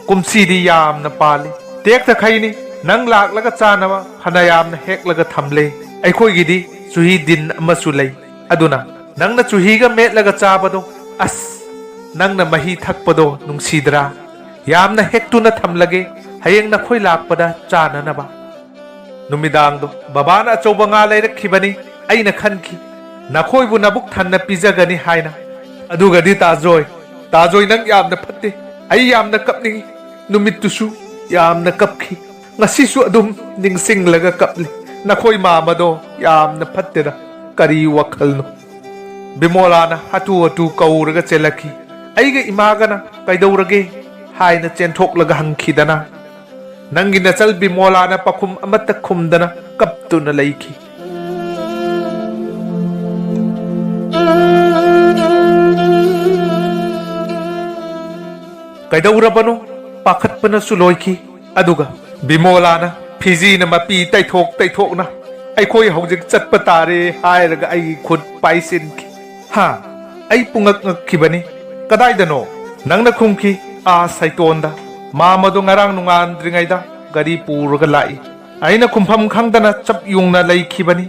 ꯀꯨꯝꯁꯤꯗꯤ ꯌꯥꯝꯅ ꯄꯥꯜꯂꯤ꯫ ꯇꯦꯛꯇꯈꯩꯅꯤ, ꯅꯪ ꯂꯥꯛꯂꯒ ꯆꯥꯅꯕ ꯐꯅ ꯌꯥꯝꯅ ꯍꯦꯛꯂꯒ ꯊꯝꯂꯦ꯫ ꯑꯩꯈꯣꯏꯒꯤꯗꯤ ꯆꯨꯍꯤ ꯗꯤꯟ ꯑꯃꯁꯨ ꯂꯩ꯫ ꯑꯗꯨꯅ ꯅꯪꯅ ꯆꯨꯍꯤꯒ ꯃꯦꯠꯂꯒ ꯆꯥꯕꯗꯣ, ꯑꯁ, ꯅꯪꯅ ꯃꯍꯤ ꯊꯛꯄꯗꯣ ꯅꯨꯡꯁꯤꯗ꯭ꯔꯥ? ꯌꯥꯝꯅ ꯍꯦꯛꯇꯨꯅ ꯊꯝꯂꯒꯦ, ꯍꯌꯦꯡ ꯅꯈꯣꯏ ꯂꯥꯛꯄꯗ ꯆꯥꯅꯅꯕ꯫" ꯅꯨꯃꯤꯗꯥꯡꯗꯣ ꯕꯕꯥꯅ ꯑꯆꯧꯕ ꯉꯥ ꯂꯩꯔꯛꯈꯤꯕꯅꯤ꯫ ꯑꯩꯅ ꯈꯟꯈꯤ, ꯅꯈꯣꯏꯕꯨ ꯅꯕꯨꯛ ꯊꯟꯅ ꯄꯤꯖꯒꯅꯤ ꯍꯥꯏꯅ꯫ ꯑꯗꯨꯒꯗꯤ ꯇꯥꯖꯣꯏ, ꯇꯥꯖꯣꯏ, ꯅꯪ ꯌꯥꯝꯅ ꯐꯠꯇꯦ꯫ ꯑꯩ ꯌꯥꯝꯅ ꯀꯞꯅꯤꯡꯏ꯫ ꯅꯨꯃꯤꯠꯇꯨꯁꯨ ꯌꯥꯝꯅ ꯀꯞꯈꯤ꯫ ꯉꯁꯤꯁꯨ ꯑꯗꯨꯝ ꯅꯤꯡꯁꯤꯡꯂꯒ ꯀꯞꯂꯤ꯫ ꯅꯈꯣꯏ ꯃꯥꯃꯗꯣ ꯌꯥꯝꯅ ꯐꯠꯇꯦꯗ꯫ ꯀꯔꯤ ꯋꯥꯈꯜꯅꯣ? ꯕꯤꯃꯣꯂꯥꯅ ꯍꯥꯊꯨ ꯍꯥꯊꯨ ꯀꯧꯔꯒ ꯆꯦꯜꯂꯛꯈꯤ꯫ ꯑꯩꯒ ꯏꯃꯥꯒꯅ ꯀꯩꯗꯧꯔꯒꯦ ꯍꯥꯏꯅ ꯆꯦꯟꯊꯣꯛꯂꯒ ꯍꯪꯈꯤꯗꯅ, ꯅꯪꯒꯤ ꯅꯆꯜ ꯕꯤꯃꯣꯂꯥꯅ ꯄꯥꯈꯨꯝ ꯑꯃꯠꯇ ꯈꯨꯝꯗꯅ ꯀꯞꯇꯨꯅ ꯂꯩꯈꯤ꯫ ꯀꯩꯗꯧꯔꯕꯅꯣ? ꯄꯥꯈꯠꯄꯅꯁꯨ ꯂꯣꯏꯈꯤ꯫ ꯑꯗꯨꯒ ꯕꯤꯃꯣꯂꯥꯅ ꯐꯤꯖꯤꯅ ꯃꯄꯤ ꯇꯩꯊꯣꯛ ꯇꯩꯊꯣꯛꯅ, "ꯑꯩꯈꯣꯏ ꯍꯧꯖꯤꯛ ꯆꯠꯄ ꯇꯥꯔꯦ" ꯍꯥꯏꯔꯒ ꯑꯩꯒꯤ ꯈꯨꯠ ꯄꯥꯏꯁꯤꯟꯈꯤ꯫ ꯍꯥ? ꯑꯩ ꯄꯨꯡꯉꯛ ꯉꯛꯈꯤꯕꯅꯤ꯫ "ꯀꯗꯥꯏꯗꯅꯣ?" ꯅꯪꯅ ꯈꯨꯝꯈꯤ, "ꯑꯥ ꯁꯥꯏꯇꯣꯟꯗ꯫ ꯃꯥꯃꯗꯣ ꯉꯔꯥꯡ ꯅꯣꯡꯉꯥꯟꯗ꯭ꯔꯤꯉꯩꯗ ꯒꯥꯔꯤ ꯄꯨꯔꯒ ꯂꯥꯛꯏ꯫" ꯑꯩꯅ ꯈꯨꯝꯐꯝ ꯈꯪꯗꯅ ꯆꯞ ꯌꯨꯡꯅ ꯂꯩꯈꯤꯕꯅꯤ꯫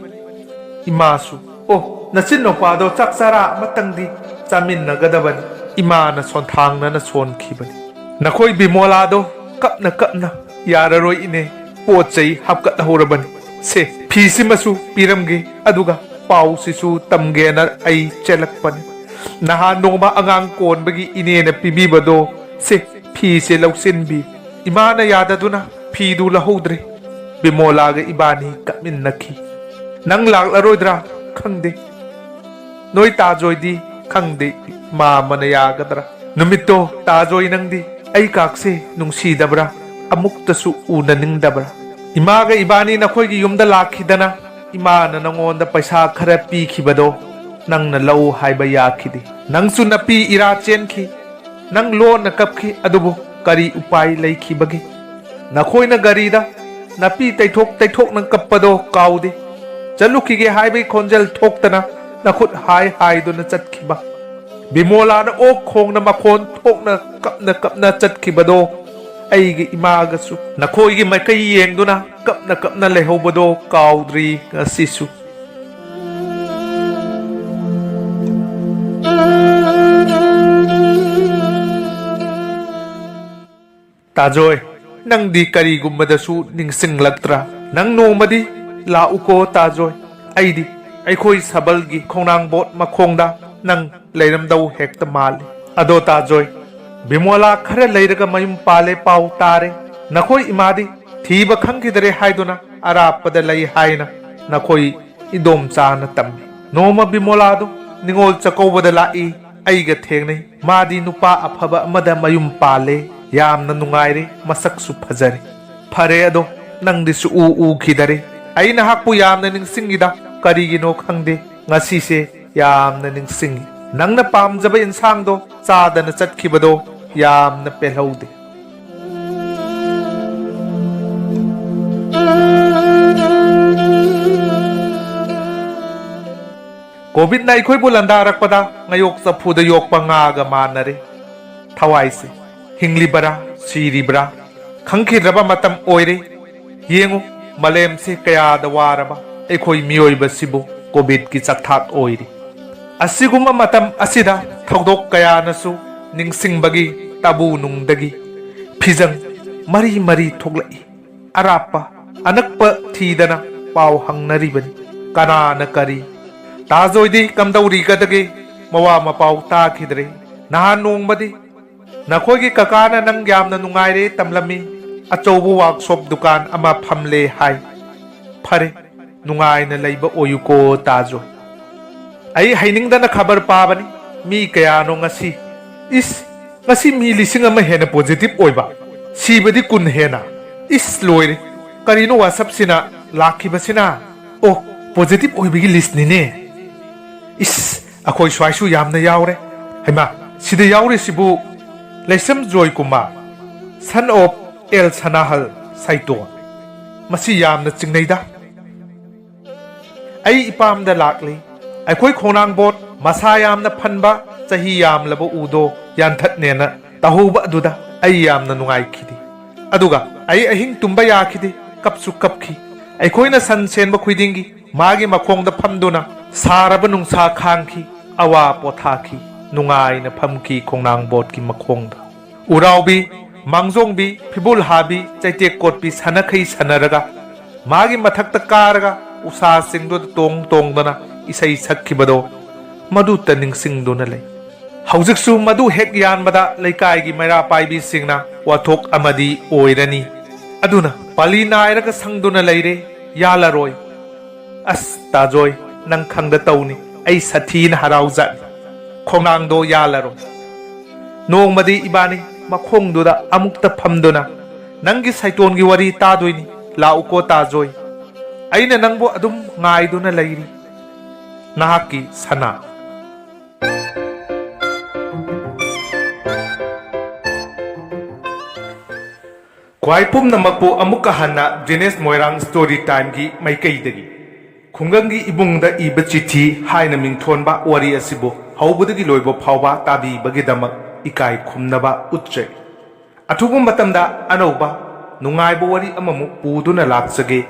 ꯏꯃꯥꯁꯨ, "ꯑꯣ, ꯅꯆꯤꯟ ꯅꯨꯄꯥꯗꯣ ꯆꯥꯛ ꯆꯔꯥ ꯑꯃꯇꯪꯗꯤ ꯆꯥꯃꯤꯟꯅꯒꯗꯕꯅꯤ꯫" ꯏꯃꯥꯅ ꯁꯣꯟꯊꯥꯡꯅꯅ ꯁꯣꯟꯈꯤꯕꯅꯤ꯫ ꯅꯈꯣꯏ ꯕꯤꯃꯣꯂꯥꯗꯣ ꯀꯞꯅ ꯀꯞꯅ, "ꯌꯥꯔꯔꯣꯏ ꯏꯅꯦ, ꯄꯣꯠ ꯆꯩ ꯍꯥꯞꯀꯠꯍꯧꯔꯕꯅꯤ꯫ ꯁꯦ, ꯐꯤꯁꯤꯃꯁꯨ ꯄꯤꯔꯝꯒꯦ, ꯑꯗꯨꯒ ꯄꯥꯎꯁꯤꯁꯨ ꯇꯝꯒꯦꯅ ꯑꯩ ꯆꯦꯜꯂꯛꯄꯅꯤ꯫ ꯅꯍꯥꯟ ꯅꯣꯡꯃ ꯑꯉꯥꯡ ꯀꯣꯟꯕꯒꯤ ꯏꯅꯦꯅ ꯄꯤꯕꯤꯕꯗꯣ, ꯁꯦ, ꯐꯤꯁꯦ ꯂꯧꯁꯤꯟꯕꯤ꯫" ꯏꯃꯥꯅ ꯌꯥꯗꯗꯨꯅ ꯐꯤꯗꯨ ꯂꯧꯍꯧꯗ꯭ꯔꯦ꯫ ꯕꯤꯃꯣꯂꯥꯒ ꯏꯕꯥꯅꯤ ꯀꯞꯃꯤꯟꯅꯈꯤ꯫ "ꯅꯪ ꯂꯥꯛꯂꯔꯣꯏꯗ꯭ꯔꯥ? ꯈꯪꯗꯦ꯫ ꯅꯣꯏ ꯇꯥꯖꯣꯏꯗꯤ ꯈꯪꯗꯦ, ꯃꯥꯃꯅ ꯌꯥꯒꯗ꯭ꯔꯥ?" ꯅꯨꯃꯤꯠꯇꯣ ꯇꯥꯖꯣꯏ ꯅꯪꯗꯤ ꯑꯩ ꯀꯥꯛꯁꯦ ꯅꯨꯡꯁꯤꯗꯕ꯭ꯔꯥ? ꯑꯃꯨꯛꯇꯁꯨ ꯎꯅꯅꯤꯡꯗꯕ꯭ꯔꯥ? ꯏꯃꯥꯒ ꯏꯕꯥꯅꯤ ꯅꯈꯣꯏꯒꯤ ꯌꯨꯝꯗ ꯂꯥꯛꯈꯤꯗꯅ, ꯏꯃꯥꯅ ꯅꯉꯣꯟꯗ ꯄꯩꯁꯥ ꯈꯔ ꯄꯤꯈꯤꯕꯗꯣ ꯅꯪꯅ ꯂꯧ ꯍꯥꯏꯕ ꯌꯥꯈꯤꯗꯦ꯫ ꯅꯪꯁꯨ ꯅꯄꯤ ꯏꯔꯥ ꯆꯦꯟꯈꯤ꯫ ꯅꯪ ꯂꯣꯟꯅ ꯀꯞꯈꯤ, ꯑꯗꯨꯕꯨ ꯀꯔꯤ ꯎꯄꯥꯏ ꯂꯩꯈꯤꯕꯒꯦ? ꯅꯈꯣꯏꯅ ꯒꯥꯔꯤꯗ ꯅꯥꯄꯤ ꯇꯩꯊꯣꯛ ꯇꯩꯊꯣꯛꯅ ꯀꯞꯄꯗꯣ ꯀꯥꯎꯗꯦ꯫ ꯆꯠꯂꯨꯈꯤꯒꯦ ꯍꯥꯏꯕꯒꯤ ꯈꯣꯟꯖꯦꯜ ꯊꯣꯛꯇꯅ ꯅꯈꯨꯠ ꯍꯥꯏ ꯍꯥꯏꯗꯨꯅ ꯆꯠꯈꯤꯕ꯫ ꯕꯤꯃꯣꯂꯥꯅ ꯑꯣꯛ ꯈꯣꯡꯅ ꯃꯈꯣꯟ ꯊꯣꯛꯅ ꯀꯞꯅ ꯀꯞꯅ ꯆꯠꯈꯤꯕꯗꯣ, ꯑꯩꯒꯤ ꯏꯃꯥꯒꯁꯨ ꯅꯈꯣꯏꯒꯤ ꯃꯥꯏꯀꯩ ꯌꯦꯡꯗꯨꯅ ꯀꯞꯅ ꯀꯞꯅ ꯂꯩꯍꯧꯕꯗꯣ ꯀꯥꯎꯗ꯭ꯔꯤ ꯉꯁꯤꯁꯨ꯫ ꯇꯥꯖꯣꯏ, ꯅꯪꯗꯤ ꯀꯔꯤꯒꯨꯝꯕꯗꯁꯨ ꯅꯤꯡꯁꯤꯡꯂꯛꯇ꯭ꯔꯥ? ꯅꯪ ꯅꯣꯡꯃꯗꯤ ꯂꯥꯛꯎꯀꯣ ꯇꯥꯖꯣꯏ꯫ ꯑꯩꯗꯤ ꯑꯩꯈꯣꯏ ꯁꯕꯜꯒꯤ ꯈꯣꯡꯅꯥꯡꯕꯣꯠ ꯃꯈꯣꯡꯗ ꯅꯪ ꯂꯩꯔꯝꯗꯧ ꯍꯦꯛꯇ ꯃꯥꯜꯂꯤ꯫ ꯑꯗꯣ ꯇꯥꯖꯣꯏ, ꯕꯤꯃꯣꯂꯥ ꯈꯔ ꯂꯩꯔꯒ ꯃꯌꯨꯝ ꯄꯥꯜꯂꯦ ꯄꯥꯎ ꯇꯥꯔꯦ꯫ ꯅꯈꯣꯏ ꯏꯃꯥꯗꯤ ꯊꯤꯕ ꯈꯪꯈꯤꯗꯔꯦ ꯍꯥꯏꯗꯨꯅ ꯑꯔꯥꯞꯄꯗ ꯂꯩ ꯍꯥꯏꯅ ꯅꯈꯣꯏ ꯏꯗꯣꯝꯆꯥꯅ ꯇꯝꯃꯤ꯫ ꯅꯣꯡꯃ ꯕꯤꯃꯣꯂꯥꯗꯣ ꯅꯤꯉꯣꯜ ꯆꯥꯛꯀꯧꯕꯗ ꯂꯥꯛꯏ, ꯑꯩꯒ ꯊꯦꯡꯅꯩ꯫ ꯃꯥꯗꯤ ꯅꯨꯄꯥ ꯑꯐꯕ ꯑꯃꯗ ꯃꯌꯨꯝ ꯄꯥꯜꯂꯦ, ꯌꯥꯝꯅ ꯅꯨꯡꯉꯥꯏꯔꯦ, ꯃꯁꯛꯁꯨ ꯐꯖꯔꯦ꯫ ꯐꯔꯦ ꯑꯗꯣ, ꯅꯪꯗꯤ ꯁꯨꯛꯎ ꯎꯈꯤꯗꯔꯦ꯫ ꯑꯩ ꯅꯍꯥꯛꯄꯨ ꯌꯥꯝꯅ ꯅꯤꯡꯁꯤꯡꯉꯤꯗ, ꯀꯔꯤꯒꯤꯅꯣ ꯈꯪꯗꯦ, ꯉꯁꯤꯁꯦ ꯌꯥꯝꯅ ꯅꯤꯡꯁꯤꯡꯉꯤ꯫ ꯅꯪꯅ ꯄꯥꯝꯖꯕ ꯏꯟꯁꯥꯡꯗꯣ ꯆꯥꯗꯅ ꯆꯠꯈꯤꯕꯗꯣ ꯌꯥꯝꯅ ꯄꯦꯜꯍꯧꯗꯦ꯫ ꯀꯣꯚꯤꯗꯅ ꯑꯩꯈꯣꯏꯕꯨ ꯂꯥꯟꯗꯥꯔꯛꯄꯗ ꯉꯌꯣꯛ ꯆꯐꯨꯗ ꯌꯣꯛꯄ ꯉꯥꯒ ꯃꯥꯟꯅꯔꯦ꯫ ꯊꯋꯥꯏꯁꯦ ꯍꯤꯡꯂꯤꯕꯔꯥ ꯁꯤꯔꯤꯕ꯭ꯔꯥ ꯈꯪꯈꯤꯗ꯭ꯔꯕ ꯃꯇꯝ ꯑꯣꯏꯔꯦ꯫ ꯌꯦꯡꯉꯨ, ꯃꯥꯂꯦꯝꯁꯦ ꯀꯌꯥꯗ ꯋꯥꯔꯕ ꯑꯩꯈꯣꯏ ꯃꯤꯑꯣꯏꯕꯁꯤꯕꯨ ꯀꯣꯚꯤꯗꯀꯤ ꯆꯥꯛꯊꯥꯛ ꯑꯣꯏꯔꯤ꯫ ꯑꯁꯤꯒꯨꯝꯕ ꯃꯇꯝ ꯑꯁꯤꯗ ꯊꯧꯗꯣꯛ ꯀꯌꯥꯅꯁꯨ ꯅꯤꯡꯁꯤꯡꯕꯒꯤ ꯇꯥꯕꯨ ꯅꯨꯡꯗꯒꯤ ꯐꯤꯖꯪ ꯃꯔꯤ ꯃꯔꯤ ꯊꯣꯛꯂꯛꯏ꯫ ꯑꯔꯥꯞꯄ ꯑꯅꯛꯄ ꯊꯤꯗꯅ ꯄꯥꯎ ꯍꯪꯅꯔꯤꯕꯅꯤ꯫ ꯀꯅꯥꯅ ꯀꯔꯤ? ꯇꯥꯖꯣꯏꯗꯤ ꯀꯝꯗꯧꯔꯤꯒꯗꯒꯦ? ꯃꯋꯥ ꯃꯄꯥꯎ ꯇꯥꯈꯤꯗ꯭ꯔꯦ꯫ ꯅꯍꯥꯟ ꯅꯣꯡꯃꯗꯤ ꯅꯈꯣꯏꯒꯤ ꯀꯀꯥꯅ ꯅꯪ ꯌꯥꯝꯅ ꯅꯨꯡꯉꯥꯏꯔꯦ ꯇꯝꯂꯝꯃꯤ, ꯑꯆꯧꯕ ꯋꯥꯔꯛꯁꯣꯞ ꯗꯨꯀꯥꯟ ꯑꯃ ꯐꯝꯂꯦ ꯍꯥꯏ꯫ ꯐꯔꯦ, ꯅꯨꯡꯉꯥꯏꯅ ꯂꯩꯕ ꯑꯣꯏꯌꯨꯀꯣ ꯇꯥꯖꯣꯏ꯫ ꯑꯩ ꯍꯩꯅꯤꯡꯗꯅ ꯈꯕꯔ ꯄꯥꯕꯅꯤ꯫ ꯃꯤ ꯀꯌꯥꯅꯣ ꯉꯁꯤ? ꯏꯁ, ꯉꯁꯤ ꯃꯤ ꯂꯤꯁꯤꯡ ꯑꯃ ꯍꯦꯟꯅ ꯄꯣꯖꯤꯇꯤꯚ ꯑꯣꯏꯕ, ꯁꯤꯕꯗꯤ ꯀꯨꯟ ꯍꯦꯟꯅ꯫ ꯏꯁ, ꯂꯣꯏꯔꯦ꯫ ꯀꯔꯤꯅꯣ WhatsApp-ꯁꯤꯅ ꯂꯥꯛꯈꯤꯕꯁꯤꯅ? ꯑꯣ, ꯄꯣꯖꯤꯇꯤꯚ ꯑꯣꯏꯕꯒꯤ ꯂꯤꯁ꯭ꯠꯅꯤꯅꯦ꯫ ꯏꯁ, ꯑꯩꯈꯣꯏ ꯁ꯭ꯋꯥꯏꯁꯨ ꯌꯥꯝꯅ ꯌꯥꯎꯔꯦ꯫ ꯍꯩꯃꯥ, ꯁꯤꯗ ꯌꯥꯎꯔꯤꯁꯤꯕꯨ ꯂꯩꯁ꯭ꯔꯝ ꯖꯣꯏꯀꯨꯃꯥꯔ, son of ꯑꯦꯜ ꯁꯅꯥꯍꯜ ꯁꯥꯏꯇꯣꯟ꯫ ꯃꯁꯤ ꯌꯥꯝꯅ ꯆꯤꯡꯅꯩꯗ꯫ ꯑꯩ ꯏꯄꯥꯝꯗ ꯂꯥꯛꯂꯤ꯫ ꯑꯩꯈꯣꯏ ꯈꯣꯡꯅꯥꯡꯕꯣꯠ ꯃꯁꯥ ꯌꯥꯝꯅ ꯐꯟꯕ, ꯆꯍꯤ ꯌꯥꯝꯂꯕ ꯎꯗꯣ ꯌꯥꯟꯊꯠꯅꯦꯅ ꯇꯧꯍꯧꯕ ꯑꯗꯨꯗ ꯑꯩ ꯌꯥꯝꯅ ꯅꯨꯡꯉꯥꯏꯈꯤꯗꯦ꯫ ꯑꯗꯨꯒ ꯑꯩ ꯑꯍꯤꯡ ꯇꯨꯝꯕ ꯌꯥꯈꯤꯗꯦ, ꯀꯞꯁꯨ ꯀꯞꯈꯤ꯫ ꯑꯩꯈꯣꯏꯅ ꯁꯟ ꯁꯦꯟꯕ ꯈꯨꯗꯤꯡꯒꯤ ꯃꯥꯒꯤ ꯃꯈꯣꯡꯗ ꯐꯝꯗꯨꯅ ꯁꯥꯔꯕ ꯅꯨꯡꯁꯥ ꯈꯥꯡꯈꯤ, ꯑꯋꯥ ꯄꯣꯊꯥꯈꯤ, ꯅꯨꯡꯉꯥꯏꯅ ꯐꯝꯈꯤ ꯈꯣꯡꯅꯥꯡꯕꯣꯠꯀꯤ ꯃꯈꯣꯡꯗ꯫ ꯎꯔꯥꯎꯕꯤ, ꯃꯥꯡꯖꯣꯡꯕꯤ, ꯐꯤꯕꯨꯜ ꯍꯥꯕꯤ, ꯆꯩꯇꯦꯛ ꯀꯣꯠꯄꯤ ꯁꯥꯟꯅꯈꯩ ꯁꯥꯟꯅꯔꯒ ꯃꯥꯒꯤ ꯃꯊꯛꯇ ꯀꯥꯔꯒ ꯎꯁꯥꯁꯤꯡꯗꯨꯗ ꯇꯣꯡ ꯇꯣꯡꯗꯨꯅ ꯏꯁꯩ ꯁꯛꯈꯤꯕꯗꯣ ꯃꯗꯨꯇ ꯅꯤꯡꯁꯤꯡꯗꯨꯅ ꯂꯩ꯫ ꯍꯧꯖꯤꯛꯁꯨ ꯃꯗꯨ ꯍꯦꯛ ꯌꯥꯟꯕꯗ ꯂꯩꯀꯥꯏꯒꯤ ꯃꯩꯔꯥ ꯄꯥꯏꯕꯤꯁꯤꯡꯅ ꯋꯥꯊꯣꯛ ꯑꯃꯗꯤ ꯑꯣꯏꯔꯅꯤ꯫ ꯑꯗꯨꯅ ꯄꯥꯂꯤ ꯅꯥꯏꯔꯒ ꯁꯪꯗꯨꯅ ꯂꯩꯔꯦ, ꯌꯥꯜꯂꯔꯣꯏ꯫ ꯑꯁ ꯇꯥꯖꯣꯏ, ꯅꯪ ꯈꯪꯗ ꯇꯧꯅꯤ, ꯑꯩ ꯁꯥꯊꯤꯅ ꯍꯔꯥꯎꯖꯥꯠꯅꯤ꯫ ꯈꯣꯡꯅꯥꯡꯗꯣ ꯌꯥꯜꯂꯔꯣꯏ꯫ ꯅꯣꯡꯃꯗꯤ ꯏꯕꯥꯅꯤ ꯃꯈꯣꯡꯗꯨꯗ ꯑꯃꯨꯛꯇ ꯐꯝꯗꯨꯅ ꯅꯪꯒꯤ ꯁꯩꯇꯣꯟꯒꯤ ꯋꯥꯔꯤ ꯇꯥꯗꯣꯏꯅꯤ꯫ ꯂꯥꯛꯎꯀꯣ ꯇꯥꯖꯣꯏ, ꯑꯩꯅ ꯅꯪꯕꯨ ꯑꯗꯨꯝ ꯉꯥꯏꯗꯨꯅ ꯂꯩꯔꯤ꯫ ꯅꯍꯥꯛꯀꯤ ꯁꯅꯥ꯫ ꯈ꯭ꯋꯥꯏ ꯄꯨꯝꯅꯃꯛꯄꯨ ꯑꯃꯨꯛꯀ ꯍꯟꯅ ꯖꯦꯅꯤꯁ ꯃꯣꯏꯔꯥꯡ ꯁ꯭ꯇꯣꯔꯤ ꯇꯥꯏꯝꯒꯤ ꯃꯥꯏꯀꯩꯗꯒꯤ ꯈꯨꯡꯒꯪꯒꯤ ꯏꯕꯨꯡꯗ ꯏꯕ ꯆꯤꯊꯤ ꯍꯥꯏꯅ ꯃꯤꯡꯊꯣꯟꯕ ꯋꯥꯔꯤ ꯑꯁꯤꯕꯨ ꯍꯧꯕꯗꯒꯤ ꯂꯣꯏꯕ ꯐꯥꯎꯕ ꯇꯥꯕꯤꯕꯒꯤꯗꯃꯛ ꯏꯀꯥꯏ ꯈꯨꯝꯅꯕ ꯎꯠꯆꯩ꯫ ꯑꯊꯨꯕ ꯃꯇꯝꯗ ꯑꯅꯧꯕ ꯅꯨꯡꯉꯥꯏꯕ ꯋꯥꯔꯤ ꯑꯃꯃꯨꯛ ꯄꯨꯗꯨꯅ ꯂꯥꯛꯆꯒꯦ꯫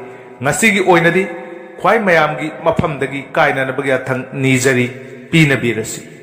ꯉꯁꯤꯒꯤ ꯑꯣꯏꯅꯗꯤ ꯈ꯭ꯋꯥꯏ ꯃꯌꯥꯝꯒꯤ ꯃꯐꯝꯗꯒꯤ ꯀꯥꯏꯅꯅꯕꯒꯤ ꯑꯊꯪ ꯅꯤꯖꯔꯤ꯫ ꯄꯤꯅꯕꯤꯔꯁꯤ꯫